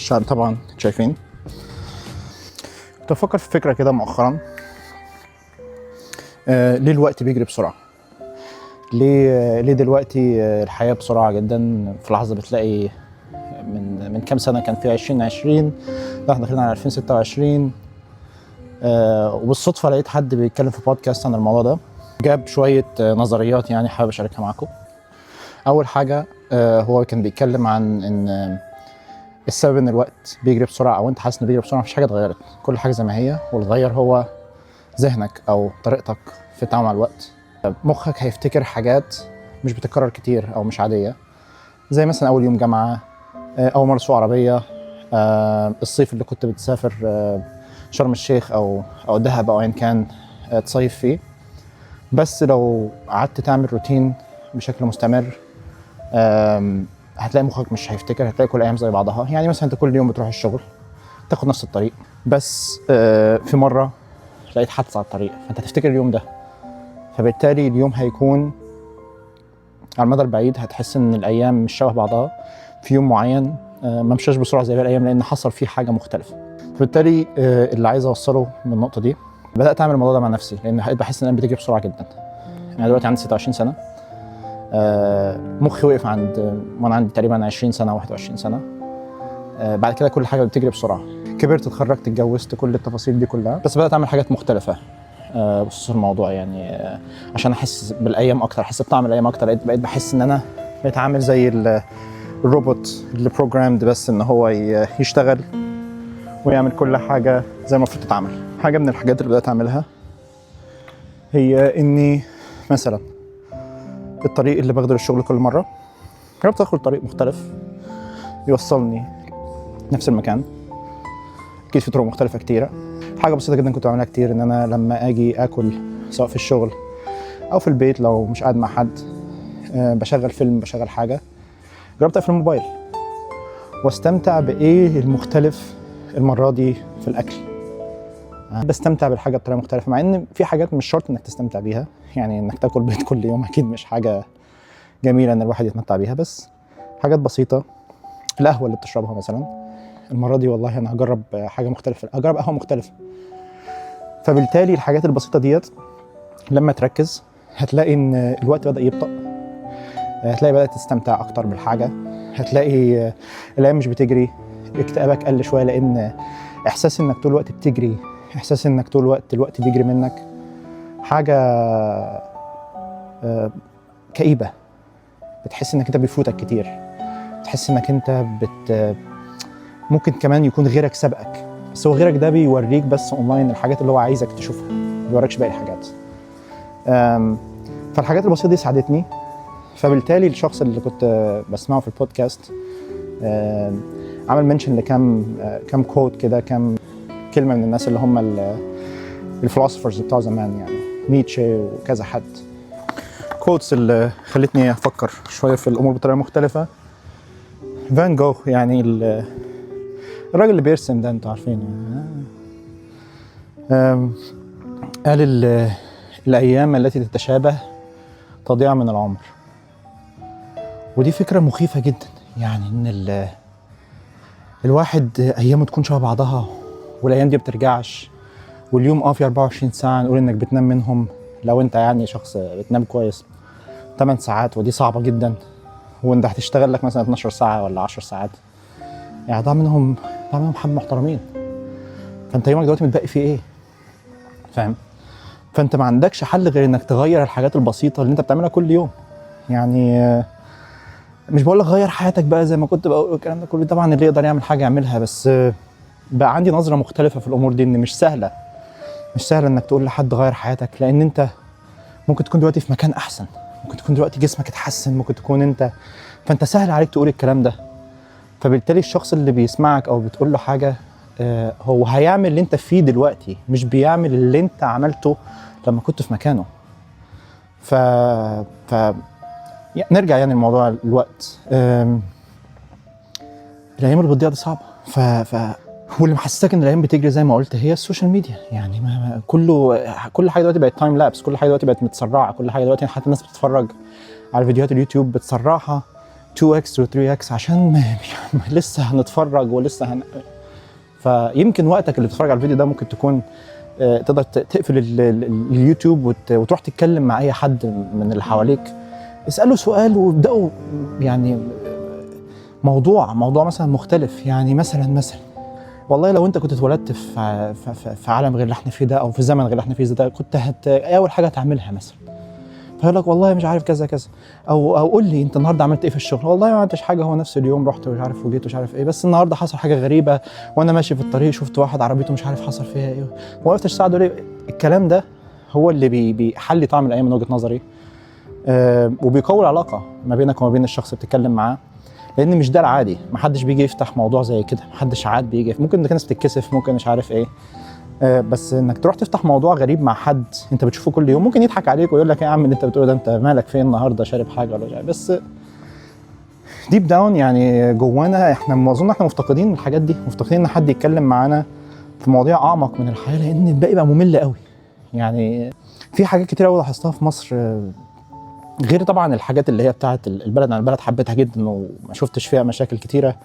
الشعر طبعا شايفين. كنت بفكر في فكرة كده مؤخرا، ليه الوقت بيجري بسرعة؟ ليه دلوقتي الحياة بسرعة جدا؟ في لحظة بتلاقي من كام سنة كان في 2020، لا احنا داخلين على 2026. وبالصدفة لقيت حد بيتكلم في بودكاست عن الموضوع ده، جاب شوية نظريات يعني حابب أشاركها معاكم. أول حاجة هو كان بيتكلم عن إن السبب إن الوقت بيجري بسرعة أو أنت حاسس إنه بيجري بسرعة، مفيش حاجة اتغيرت، كل حاجة زي ما هي، واللي اتغير هو ذهنك أو طريقتك في التعامل مع الوقت. مخك هيفتكر حاجات مش بتتكرر كتير أو مش عادية، زي مثلا أول يوم جامعة، أول مرة تسوق عربية، الصيف اللي كنت بتسافر شرم الشيخ أو دهب أو أيا كان تصيف فيه. بس لو قعدت تعمل روتين بشكل مستمر هتلاقي مخك مش هيفتكر، هتلاقي كل الايام زي بعضها. يعني مثلا انت كل يوم بتروح الشغل تاخد نفس الطريق، بس في مرة لقيت حادثه على الطريق، فانت هتفتكر اليوم ده، فبالتالي اليوم هيكون على المدى البعيد هتحس ان الايام مش شبه بعضها. في يوم معين ما مشاش بسرعة زي باقي الايام لان حصل فيه حاجة مختلفة. فبالتالي اللي عايز اوصله من النقطة دي، بدات اعمل الموضوع ده مع نفسي لان بقيت بحس ان انا بتجري بسرعة جدا. انا دلوقتي عندي 26 سنة، مخي وقف عند وانا عندي تقريبا 20 سنة 21 سنة. بعد كده كل حاجة بتجري بسرعة. كبرت، اتخرجت، اتجوزت، كل التفاصيل دي كلها، بس بدات اعمل حاجات مختلفة بخصوص الموضوع، يعني عشان احس بالايام اكتر، احس بطعم الايام اكتر. بقيت بحس ان انا بقيت عامل زي الروبوت اللي programmed بس ان هو يشتغل ويعمل كل حاجة زي ما المفروض تتعمل. حاجة من الحاجات اللي بدات اعملها هي اني مثلا الطريق اللي باخده للشغل كل مرة جربت اخد طريق مختلف يوصلني نفس المكان. اكيد في طرق مختلفة كتيره. حاجة بسيطة جدا كنت بعملها كتير، ان انا لما اجي اكل سواء في الشغل او في البيت لو مش قاعد مع حد، بشغل فيلم، بشغل حاجه، جربت اقفل الموبايل واستمتع بايه المختلف المرة دي في الاكل. بستمتع بالحاجة بطريقة مختلفه، مع ان في حاجات مش شرط انك تستمتع بيها، يعني انك تاكل بيض كل يوم اكيد مش حاجة جميلة ان الواحد يتمتع بيها، بس حاجات بسيطة. القهوة اللي بتشربها مثلا، المرة دي والله انا هجرب حاجة مختلفه، هجرب قهوة مختلفه. فبالتالي الحاجات البسيطة ديت لما تركز هتلاقي ان الوقت بدا يبطأ، هتلاقي بدات تستمتع اكتر بالحاجة، هتلاقي الايام مش بتجري، اكتئابك قل شويه، لان احساس انك طول الوقت بتجري، احساس انك طول الوقت الوقت بيجري منك، حاجة كئيبة. بتحس انك انت بيفوتك كتير، بتحس انك انت ممكن كمان يكون غيرك سبقك، بس هو غيرك ده بيوريك بس اونلاين الحاجات اللي هو عايزك تشوفها، ما بيوريكش باقي الحاجات. فالحاجات البسيطة دي ساعدتني. فبالتالي الشخص اللي كنت بسمعه في البودكاست عمل mention لكام كام quote كده، كام كلمة من الناس اللي هم ال philosophers بتوع زمان، يعني نيتشه وكذا حد، quotes اللي خلتني افكر شوية في الامور بطريقة مختلفة. فان جوخ، يعني الراجل اللي بيرسم ده انتوا عارفينه يعني. قال الايام التي تتشابه تضيع من العمر. ودي فكرة مخيفة جدا، يعني ان الواحد ايامه تكون شبه بعضها والايام دي بترجعش، واليوم في 24 ساعة، نقول انك بتنام منهم لو انت يعني شخص بتنام كويس 8 ساعات، ودي صعبة جدا، وانت هتشتغل لك مثلا 12 ساعة ولا 10 ساعات، يعني ضاع منهم حبة محترمين. فانت يومك دلوقتي متبقي فيه ايه؟ فاهم؟ فانت ما عندكش حل غير انك تغير الحاجات البسيطة اللي انت بتعملها كل يوم. يعني مش بقول لك غير حياتك بقى زي ما كنت بقول الكلام ده كله، طبعا اللي يقدر يعمل حاجة يعملها، بس بقى عندي نظرة مختلفة في الامور دي، ان مش سهلة، مش سهل انك تقول لحد غير حياتك، لان انت ممكن تكون دلوقتي في مكان احسن، ممكن تكون دلوقتي جسمك اتحسن، ممكن تكون انت، فانت سهل عليك تقول الكلام ده. فبالتالي الشخص اللي بيسمعك او بتقول له حاجة هو هيعمل اللي انت فيه دلوقتي، مش بيعمل اللي انت عملته لما كنت في مكانه. ف نرجع يعني لموضوع الوقت. الايام اللي بتضيع دي صعبة. واللي محسسك ان الايام بتجري زي ما قلت هي ال social media. يعني ما كله، كل حاجة دلوقتي بقت time lapse، كل حاجة دلوقتي بقت متسرعه، كل حاجة دلوقتي حتى الناس بتتفرج على فيديوهات اليوتيوب بتسرعها 2x و 3x عشان لسه هنتفرج ولسه. فيمكن وقتك اللي بتتفرج على الفيديو ده ممكن تكون تقدر تقفل اليوتيوب وتروح تتكلم مع اي حد من اللي حواليك، اساله سؤال وابداوا يعني موضوع مثلا مختلف. يعني مثلا والله لو انت كنت اتولدت في عالم غير اللي احنا فيه ده، او في زمن غير اللي احنا فيه ده، كنت ايه اول حاجة هتعملها مثلا؟ فيقول لك والله مش عارف كذا كذا، او قول لي انت النهارده عملت ايه في الشغل؟ والله ما عملتش حاجه، هو نفس اليوم رحت ومش عارف وجيت ومش عارف ايه، بس النهارده حصل حاجة غريبة وانا ماشي في الطريق شفت واحد عربيته مش عارف حصل فيها ايه، ما وقفتش اساعده ليه؟ الكلام ده هو اللي بيحلي طعم الايام من وجهه نظري، وبيقوي العلاقة ما بينك وما بين الشخص اللي بتتكلم معاه، لان مش ده العادي. ما حدش بيجي يفتح موضوع زي كده، ما حدش عاد بيجي، ممكن الناس بتتكسف، ممكن مش عارف ايه، بس انك تروح تفتح موضوع غريب مع حد انت بتشوفه كل يوم، ممكن يضحك عليك ويقول لك ايه يا عم اللي انت بتقوله ده، انت مالك فين النهارده، شارب حاجة ولا مش عارف. بس deep down يعني جوانا احنا اظن احنا مفتقدين الحاجات دي، مفتقدين ان حد يتكلم معانا في مواضيع اعمق من الحياه، لان الباقي بقى ممل قوي. يعني في حاجات كتير قوي لاحظتها في مصر، غير طبعا الحاجات اللي هي بتاعه البلد. انا البلد حبيتها جدا وما شفتش فيها مشاكل كتيره،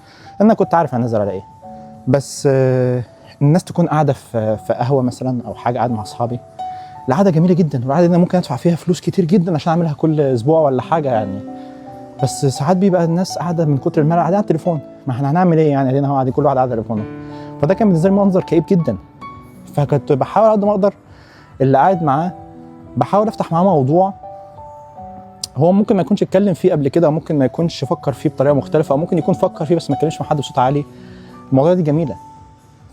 انا كنت عارف انا نازل على ايه. بس الناس تكون قاعدة في قهوة مثلا او حاجه، قاعد مع اصحابي، القعدة جميلة جدا، والقعده دي انا ممكن ادفع فيها فلوس كتير جدا عشان اعملها كل اسبوع ولا حاجة يعني. بس ساعات بيبقى الناس قاعدة من كتر الملل قاعدة على التليفون، ما احنا هنعمل ايه يعني، ادينا هو قاعدين كل واحد قاعد على تليفونه. فده كان بالنسبة لي منظر كئيب جدا. فكنت بحاول على قد ما اقدر اللي قاعد معاه بحاول افتح معاه موضوع هو ممكن ما يكونش اتكلم فيه قبل كده، ممكن ما يكونش فكر فيه بطريقة مختلفه، او ممكن يكون فكر فيه بس ما اتكلمش مع حد بصوت عالي. المواضيع دي جميله،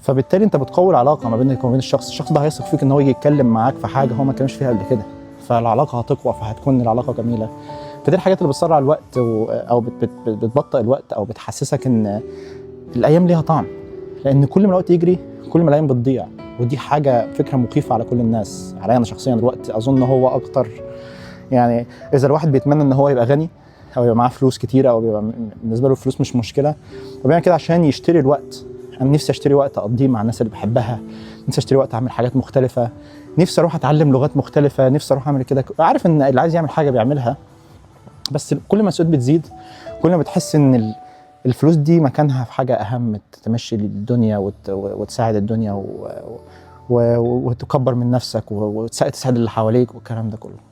فبالتالي انت بتقوي العلاقة ما بينك وما بين الشخص. الشخص ده هيثق فيك ان هو يجي يتكلم معاك في حاجة هو ما اتكلمش فيها قبل كده، فالعلاقه هتقوى، فهتكون العلاقة جميلة. فدي الحاجات اللي بتسرع الوقت او بتبطئ الوقت، او بتحسسك ان الايام ليها طعم، لان كل ما الوقت يجري كل ما الايام بتضيع. ودي حاجة فكرة مخيفة على كل الناس، عليا انا شخصيا. الوقت اظن هو اكتر، يعني اذا الواحد بيتمنى ان هو يبقى غني او يبقى معاه فلوس كتيرة، او بيبقى بالنسبة له الفلوس مش مشكلة، وبيعمل كده عشان يشتري الوقت. انا نفسي اشتري وقت اقضيه مع الناس اللي بحبها، نفسي اشتري وقت اعمل حاجات مختلفة، نفسي اروح اتعلم لغات مختلفة، نفسي اروح اعمل كده. عارف ان اللي عايز يعمل حاجة بيعملها، بس كل ما المسؤوليات بتزيد كل ما بتحس ان الفلوس دي مكانها في حاجة اهم، تمشي الدنيا وتساعد الدنيا وتكبر من نفسك وتساعد اللي حواليك والكلام ده كله.